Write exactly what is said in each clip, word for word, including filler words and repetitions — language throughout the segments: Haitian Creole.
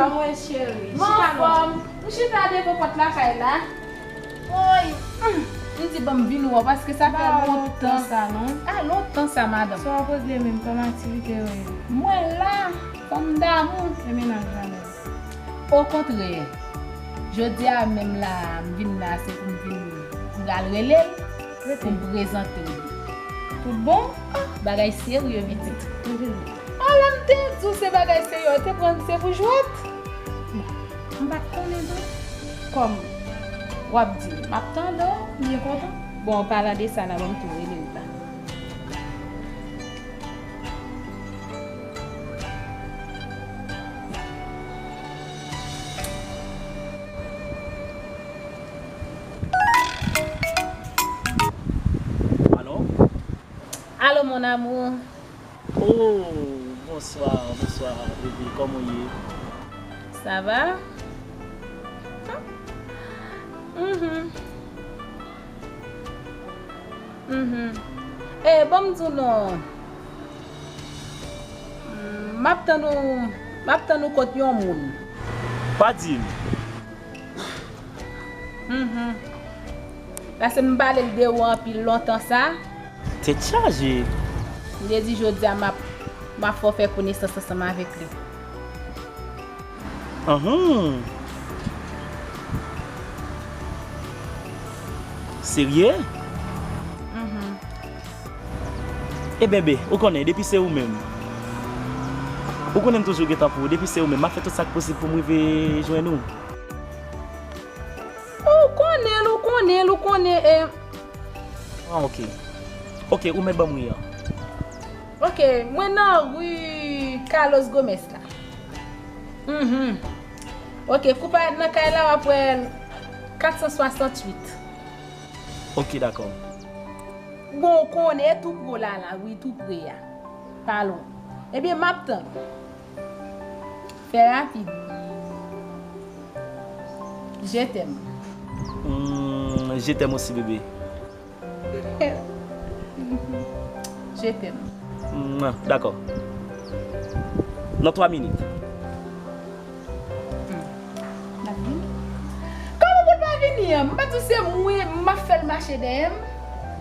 Kòman w ye, cheri? Mwen anfòm. M chita devan pòt lakay la. Woy. M di, ban m vin wè w, paske sa fè lontan sa, non? Ah, lontan sa, madanm. Sa w ap regle menm, kòman aktivite yo ye? Mwen la, fanm damou. E mennaj la menm? Okontrè, jodi a menm la, m vin la, se pou m vin, m pral rele l, pou m prezante w li. Tout bon? Ah, bagay serye, pitit. Alò, m te di w se bagay serye, w te pran m se pou jwèt? M pa t konnen tou. Kòm w ap di, m ap tande w, m byen kontan. Bon, an palan de sa, la, ban m tou rele l la. Alo? Allô, mon amour. Oh, bonsoir, bonsoir, bébé, kòman w ye? Ça va? Mhm. Mhm. Eh, bon, m di w non. Mm, m ap tann ou, m ap tann ou kot yon moun. Pa di m. Mhm. Paske m pale l de ou anpil lontan sa. Tèt chaje. M te di jodi a m ap, m ap fè w fè konesans ansanm avèk li. Anhan. Serye? Mhm. Ebyen, be, ou konnen, depi se ou menm. Ou konnen m toujou gentan pou ou, depi se ou menm, m ap fè tout sa k posib pou m rive jwenn ou. Ou konnen l, ou konnen l, ou konnen, e. Ah, ok. Ok, ou mèt ban m ri an. Ok, mwen nan ri Carlos Gomez la. Mhm. Ok, kou w parèt nan kay la, w ap wè l kat san swasanntuit. Ok, dakò. Bon, ou konnen tou pre w la, la, wi, tou pre a. Pa lwen. Ebyen, m ap tann ou. Fè rapid. Je t'aime. Hmm, je t'aime aussi, bébé. Je t'aime. Mwa, dakò. Nan twa minit. Hmm. N ap vini. Kòman pou l pa vini an? M pa di w se mwen, m ap fè l mache dèyè m?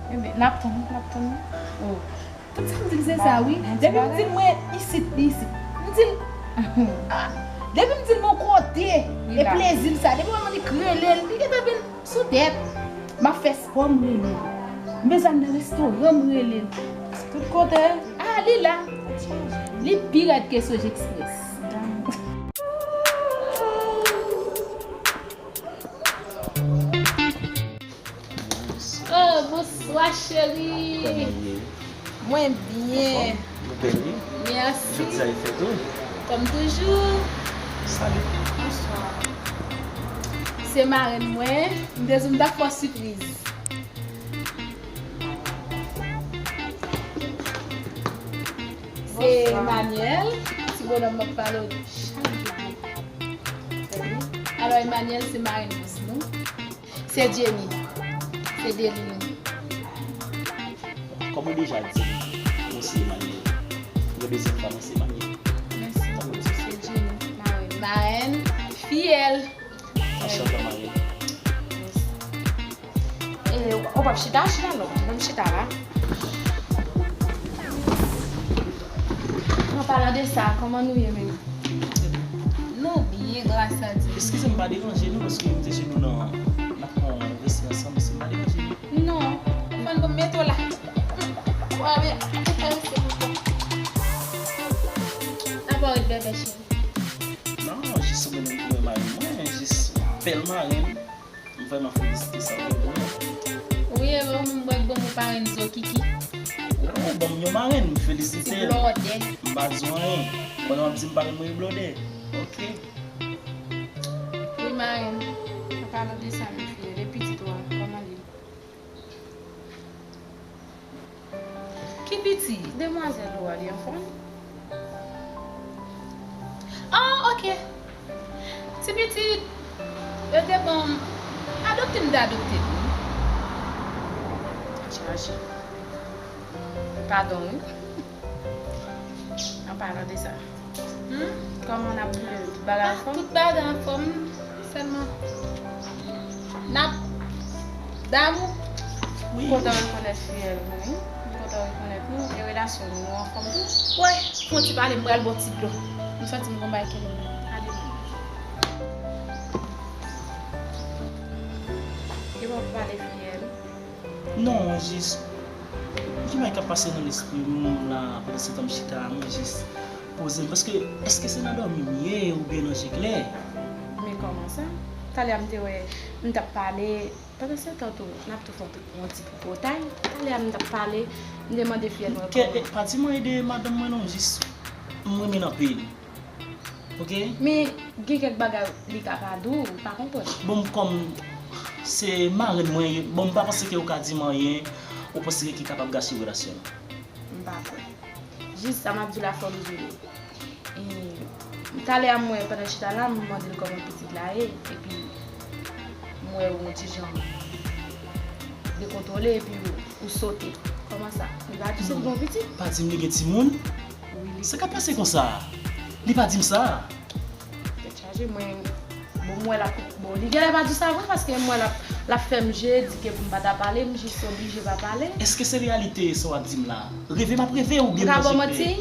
Ebyen, n ap tann, n ap tann. Oh. Tout sa m di l se sa, wi. Depi m di l mwen isit, li isit. M di l, ah, depi m di l mwen kote, e plezi l sa. Depi mwen li k rele l, li gentan vin sou tèt. M ap fè spò, m rele l. M bezwen al nan restoran, m rele l. Tout kote. Ah, li la. Li pi rèd ke Sojexpress. Oh, bonswa, cheri. Kòman w ye? Mwen byen. Anfòm? Ou bèl, wi. Mèsi. Jodi a e fèt ou? Kòm toujou. Salut. Bonswa. Se marenn mwen. M te di w m t ap fè w sipriz. Se Emmanuel, ti bonòm m ap pale w chak jou. Alò, Emmanuel se marenn bòs nou. Se Jenny. Se Deliny. Kòm ou deja di m, mwen se Emmanuel. Yon dezyèm fwa, mwen se Emmanuel. Mèsi. Tankou di. Se Jenny, marenn. Marenn, fiyèl. Anchante, marenn. Mèsi. E, ou p ap chita, chita non. Ban m chita la. An palan de sa, kòman nou ye menm? Nou byen, gras a Dye. Eskize m pa deranje nou, paske m te jwenn nou nan, n ap pran yon resi ansanm, eske m pa deranje nou? Non, fò n mete w la. Wa, men, ou karese m ankò. N ap ret bèbè cheri. Non, jis ou menm ki wè marenn mwen, jis bèl marenn. M vrèman felisite sa w fè pou mwen. Wi, e ou menm mwen k ban m yon parenn zo kiki. Ou ban m yon marenn, m felisite l. Ti blòdè. M pa di w anyen. Pandan w ap di m parenn mwen e blòdè. Ok. Wi, marenn. An palan de sa, men fiyèl, e pitit ou a, kòman l ye? Ki piti? Demwazèl ou a, li anfòm? Oh, ok. Ti piti, yo te ban m, adopte m te adopte l, wi. Chaje. Padon, wi. An palan de sa. Hmm? Kòman n ap boule? Tout bagay anfòm? Ah, tout bagay anfòm, sèlman n ap damou. Wi. M kontan rekonèt fiyèl mwen, wi. M kontan rekonèt nou, e relasyon nou anfòm tou. Wè, fè yon ti pale, m pral ba w ti dlo. M santi m gon bagay kenbe m. Ale. Gen pou pale fiyèl. Non, mwen jis, gen bagay k ap pase nan lespri m la, pandan se tan m chita a, mwen jis poze m. Paske, èske se nan dòmi m ye oubyen nan je klè? Men kòman sa? Talè a m te wè, m t ap pale, pandan se tan tou, n ap tou fè yon ti tripotay. Talè a m t ap pale, m te mande fiyèl mwen kòman. Pa di mwen ede madanm mwen non, jis m renmen l anpil. Ok? Men gen kèk bagay li ka pa di w, ou pa konprann. Bon, kòm se marenn mwen, bon, m pa panse ke ou ka di m anyen, ou panse ki kapab gache relasyon nou. M pa kwè. Jis sa m ap di w la, fò m di w li. E, talè a m wè pandan chita la, m mande l kòman pitit la ye, epi m wè ou yon ti jan dekontwole, epi ou, ou sote. Kòman sa? Li pa di w se l gen yon pitit? Pa di m li gen timoun? Wi, li... Sa k ap pase konsa? Li pa di m sa. Tèt chaje, mwen, bon, m wè l ap, bon, li genlè pa di sa vre, paske m wè l ap, l ap fè m je, di ke pou m pa ta pale, m jis oblije pa pale. Èske se reyalite sa w ap di m la? Reve m ap reve oubyen m ka ba w manti?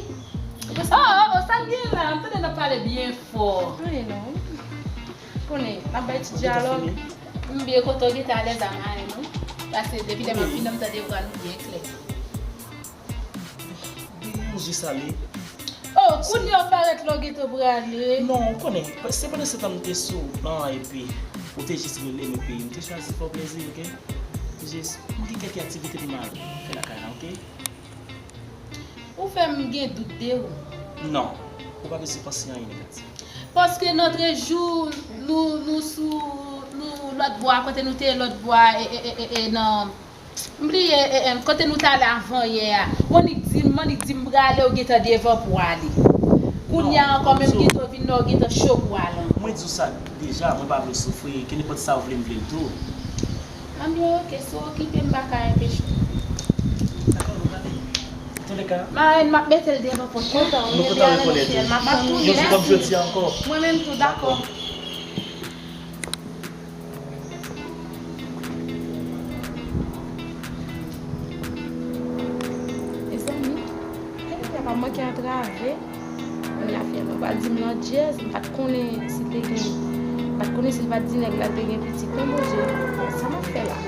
Oh, oh, oh, sa l gen la? M tande n ap pale byen fò. Anyen non. Konnen, n ap bay ti dyalòg. M byen kontan w gentan alèz a marenn ou. Paske depi lè m ap vini, m tande vwa nou byen klè. Byen, jis ale. Oh, kounye a w parèt la w gentan prale. Non, ou konnen, se pandan se tan m te sou plan an epi ou te jis rele m epi m te chwazi fè w plezi, ok? Jis, m gen kèk aktivite pou m al fè lakay la, ok? Ou fè m gen dout de ou. Non, ou pa bezwen panse anyen negatif. Paske nan trèz jou, nou, nou sou, nou lòt bò a, kote nou te ye lòt bò a, e, e, e, e, e, nan M bliye, e, e, kote nou t ale avan yè a. Ou annik di m, annik di m prale, ou gentan devan pou ale. Kounye a ankò, menm gentan w vin la, ou gentan cho pou ale ankò. Mwen di w sa deja, mwen pa vle w soufri, ke nenpòt sa w vle, m vle l tou. Anben, ok, si w okipe, m pa ka anpeche w. Dakò, nou prale. Antouleka. Marenn, m ap mete l devan pòt kontan, wi. Nou kontan rekonèt ou. M ap tounen. Yon jou kòm jodi a ankò. Mwen menm tou, dakò. Mezanmi, Kennedy a pa manke antrave. Kounye a fiyèl mwen pral di m landjèz, m pa t konnen si l te gen, m pa t konnen si l pa t di nèg la l te gen pitit. Men Bondye, sa m ap fè la?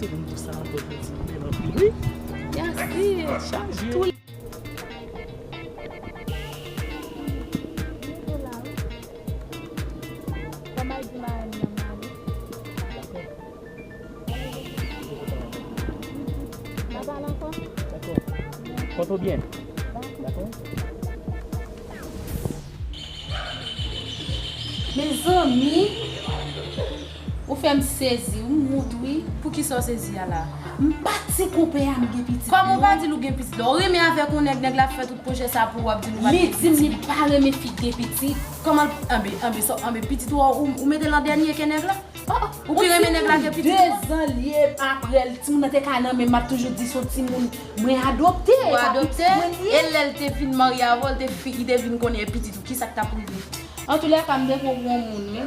Te vin pou sa ankò, pitit bèl anpil, wi. Yasir, chaje. Kòman l di marenn nan m ale? Dakò. N a pale ankò? Dakò. Pòte w byen. Dakò. Mezanmi! Ou fè m sezi, ou m wont wi. Poukisa w sezi a la? M pa t di konpè a m gen pitit. Kòman w pa di l ou gen pitit la? W renmen avèk yon nèg, nèg la fè tout pwojè sa pou ou, w ap di l ou pa gen pitit. Li di m li pa renmen fi k gen pitit. Kòman l, anben, anben, sa, anben, pitit ou a, ou, ou mete l an dènye ke nèg la? Oh, oh, ou pi renmen nèg la ke pitit ou a? Dezan l ye aprè l, timoun nan te ka nan men m, m ap toujou di se yon timoun mwen adopte. Ou adopte? E lè l te fin marye avè w, l te fi, li te vin konnen e pitit ou, kisa k t ap rive? Antoulèka, m te pran pou yon moun, wi.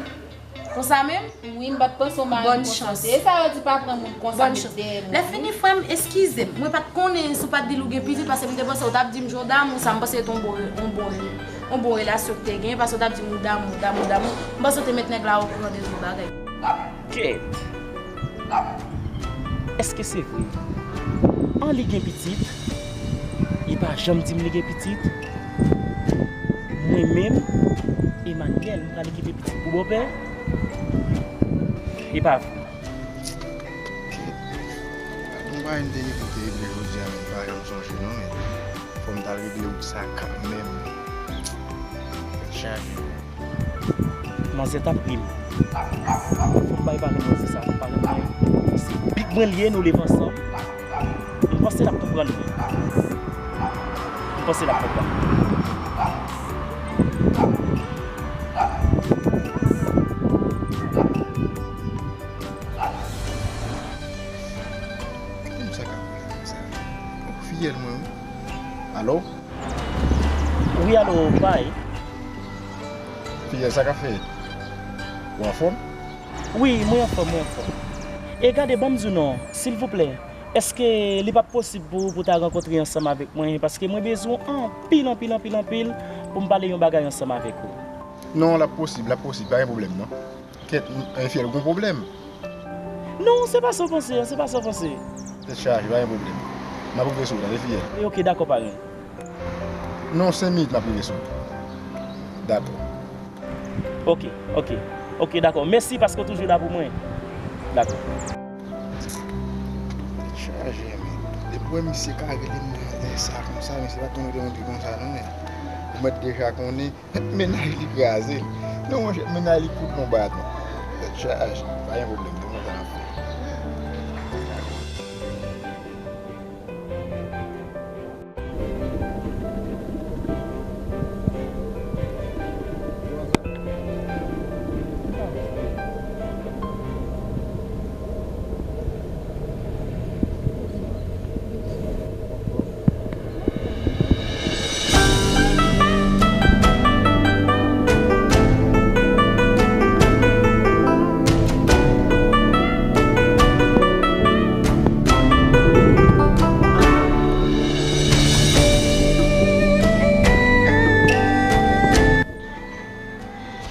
Konsa menm? Wi, m pa t panse w mare m konsa. Bòn chans. E sa yo di pa pran moun konsa, met dèyè moun. Lè fini, frè m, eskize m. Mwen pa t konnen si w pa t di l ou gen pitit, paske m te panse w t ap di m jan w damou sa, m panse se te yon bon, yon bon, yon bon relasyon w te gen, paske w t ap di m ou damou, damou, damou. M panse w te met nèg la okouran de tout bagay. Kèt! Èske se vre? An, li gen pitit? Li pa janm di m li gen pitit? Mwen menm, Emmanuel, m pral okipe pitit pou bòpè? E pa vre. Kèt! Gon bagay m te gentan te regle jodi a, men m pa janm sonje non, men fò m t al regle wout sa kanmenm. Tèt chaje. Manzè t ap ri m. Fò m bay valè manzè sa, paran mwen, se big mwen l ye, nou leve ansanm. M panse l ap konprann mwen. M panse l ap konprann. Kòman sa ka fè sa? Fiyèl mwen, wi. Alo? Wi, alo, bay. Fiyèl, sa k ap fèt? Ou anfòm? Wi, mwen anfòm, mwen anfòm. E gade, ban m di w non, silvouplè, èske li p ap posib pou, pou w ta rankontre ansanm avèk mwen? Paske mwen bezwen w anpil, anpil, anpil, anpil pou m pale yon bagay ansanm avèk ou. Non, l ap posib, l ap posib, pa gen pwoblèm non. Kèt, m, Fiyèl, ou gon pwoblèm? Non, se pa sa w panse an, se pa sa w panse. Tèt chaje, pa gen pwoblèm. M ap rive sou ou, tande, Fiyèl. E, ok, dakò, parenn. Non, senk minit, m ap rive sou ou. Dakò. Ok, ok. Ok, dakò. Mèsi paske w toujou la pou mwen. Dakò. Tèt chaje, men. Depi w wè misye ka rele m nan lè sa konsa, misye pa t konn rele m konsa non, men. Ou mèt deja konnen. Mennaj li kraze. Non, monchè, mennaj li kout non baton. Tèt chaje. Pa gen pwoblèm, se konsa n ap fè.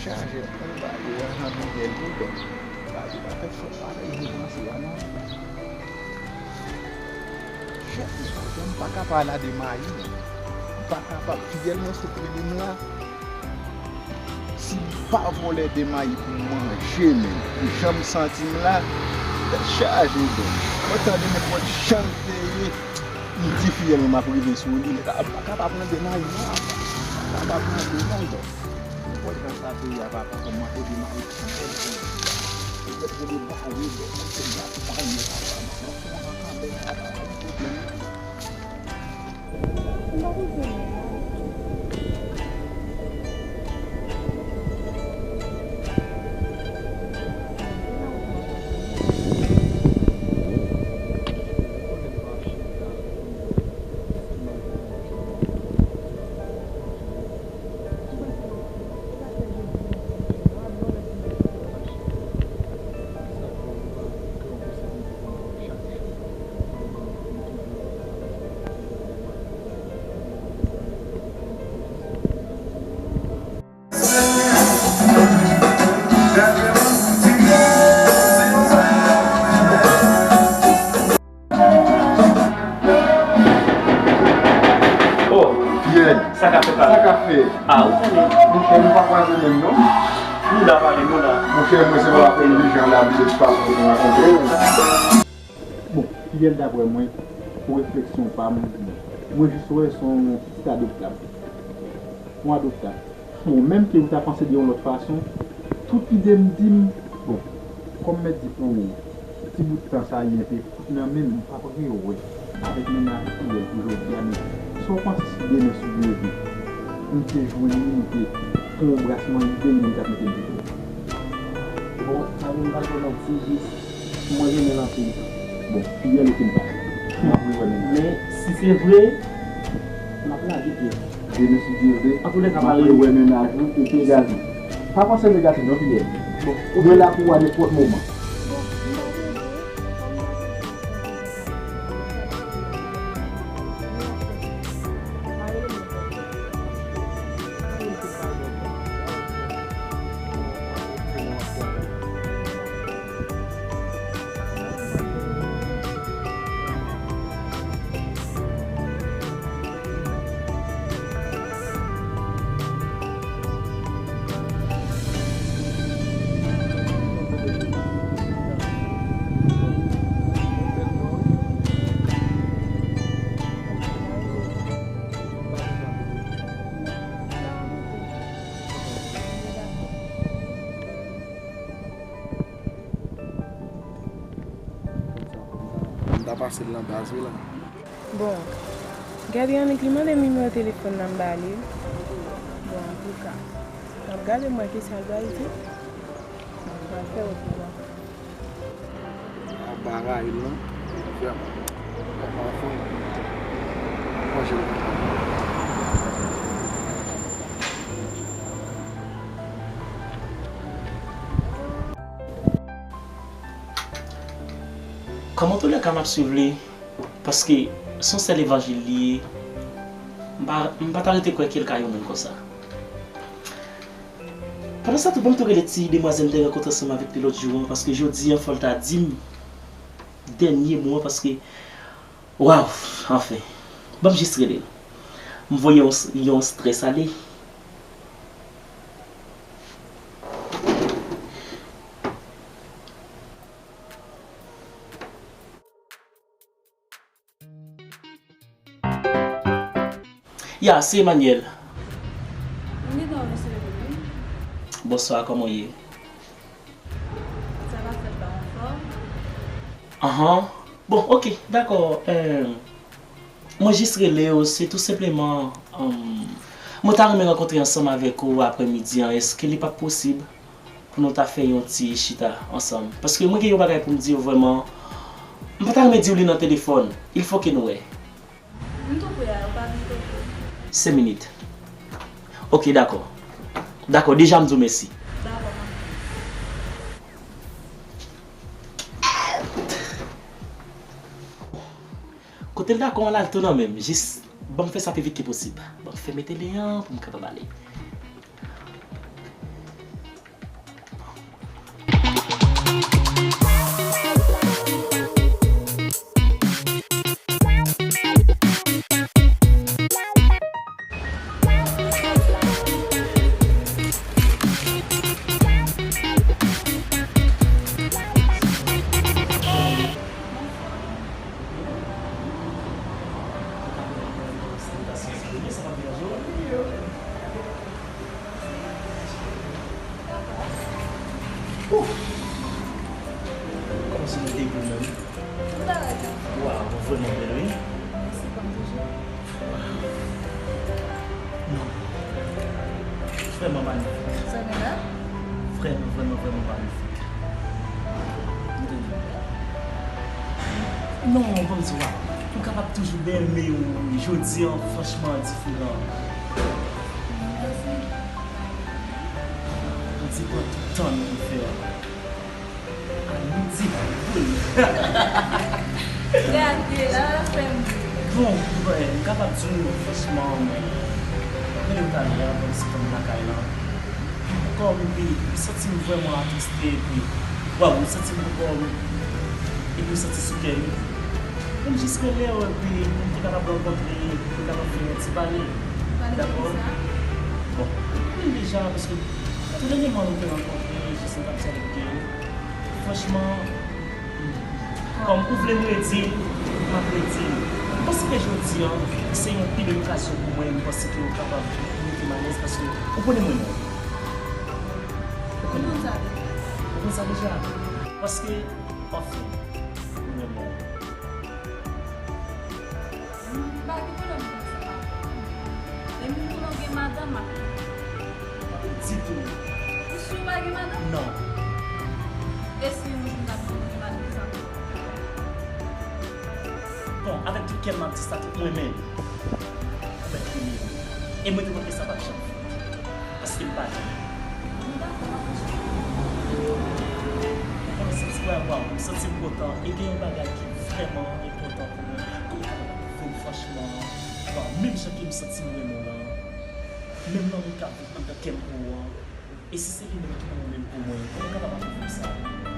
Chaje anpil bagay, jan Miguel li bon. Bagay pa fè fòt parèy li panse a non. Chèf, men kote m pa ka pale de mayi, men. M pa kapab. Fidèl mwen sot rele m la. Si m pa vòlè de mayi pou m manje, men, pou jan m santi m la, tèt chaje, men. Mwen tande nenpòt jan l te ye. M di fiyèl mwen m ap rive sou li, men m pa ka pa pran de mayi non, m pa ka pa pran de mayi, men. Nenpòt jan sa peyi a pa, pa kòmanse de mayi. Petèt se de mayi, men, se de mayi, papa, m ap pran kanmenm, papa, pa gen pwoblèm. Oh, Fiyèl. Sa k ap fèt, papa? Sa k ap fèt? Ah, ou konnen. Monchè, nou pa kwaze menm non. Nou la pale, nou la. Monchè, mwen se pa konn deja la, de tout fason, nou rakonte. Bon, Fiyèl, daprè mwen, pou refleksyon pa m, mwen jis wè se yon pitit adoptab. Yon adoptab. Bon, menm ke ou ta panse de yon lòt fason, tout ide m di m, bon, kòm mèt di pou ti bout tan sa li enpe fout nan men m, m p ap rewè avèk mennaj Fiyèl pou jodi a, men sa w panse si demen, si Dye vle, m te jwenn li, m te fè yon brasman ide, li menm t ap mete m sou kò. Bon, sa vin pa twò manti, jis mwen renmen l anpil. Bon, Fiyèl, okenn pa. M ap rewè mennaj. Men, si se vre, m ap lage pyès. Demen, si Dye vle, m ap rewè mennaj ou epi Gazi. Pa panse negatif non, Fiyèl. Bon, mwen la pou ou a nenpòt moman. M ta pase l nan baz wi la. Bon, gade Annik, li mande m nimewo telefòn nan, m ba li l. Bon, antouka, m ap gade m wè kisa l pral di. M pral fè wè pou wè. Ap ba rayil non. Frè m. Papa w fò. Manje l. Kòm antouka m ap swiv li, paske se yon sèl evanjil li ye, m pa, m pa ta rete kwè ke l ka yon moun konsa. Pandan sa tou, ban m tou rele ti demwazèl m te rankontre ansanm avèk li lòt jou an, paske jodi an, fò l ta di m dènye mo an, paske, waw, anfen, ban m jis rele l. M voye yon, yon strès ale. Ya, se Emmanuel. M gentan wè w, mesye Emmanuel. Bonswa, kòman w ye? Sa va fèt la, anfòm? Ahan. Bon, ok, dakò. Eh, mwen jis rele w, se tou senpleman, um, mwen ta renmen rankontre ansanm avèk ou aprè midi an. Èske li p ap posib pou nou ta fè yon ti chita ansanm? Paske mwen gen yon bagay pou m di w vrèman. M pa ta renmen di w li nan telefòn. Il fò ke nou wè. M tou pre a, ou pa vin tou pre. Senk minit. Ok, dakò. Dakò, deja m di w mèsi. Dakò, m ap vin. Kote l dakò an la, l tou nan men m. Jis, ban m fè sa pi vit ke posib. Ban m fèmen tele an pou m kapab ale. Ouf! Kòman se nou te ye pou menm? Tout bagay byen. Waw, ou vrèman bèl, wi. Mèsi, kòm toujou. Non. Vrèman manifik. Sa gen la? Vrèman, vrèman, vrèman manifik. M toujou bèl. Non, ban m di w, ou kapab toujou bèl, men jodi an, franchman, diferan. Mèsi. Jodi pran tout tan nou te fè a. A midi, boul. Gade la, fè m ri. Bon, mwen, m kapab di w, franchman, mwen, mwen, talè a, bon, se tann lakay la. Kò m epi m santi m vrèman atriste epi, waw, m santi m kò m epi m santi sou kè m. Mwen jis rele w epi nou te kapab rankontre, nou te kapab fè yon ti pale. Pale de kisa? Bon, anpil deja, paske tou dènyèman nou te rankontre, jis nou t ap di avèk Guy. Franchman, kòm ou vle m redi l, m ap redi l. M panse ke jodi an, se yon pi bèl okazyon pou mwen, m panse ke ou kapab mete m alèz paske ou konnen m renmen w. Ou konn sa deja. Ou konn sa deja. Paske, anfen, m renmen w. M pa gen pwoblèm konsa. E m konnen w gen madanm ak... Ditou. Ou si w pa gen madanm? Non. E si yon jou m ta konnen w gen madanm, kisa m ta fè? Bon, avèk tout kè m ap di sa, tout mwen menm. Ou mèt renmen m. E mwen te panse sa p ap janm fèt. Paske m pa janm. M dakò, m konprann. Mwen santi, waw, waw, m santi m kontan. E gen yon bagay ki vrèman enpòtan pou mwen. Pou m kapab pwouve l franchman. Waw, menm jan ke m santi m renmen w lan. Menm lanmou k ap viv anndan kè m pou ou an. E si se li menm ki pou ou menm pou mwen, kòman w kapab ap pwouve m sa?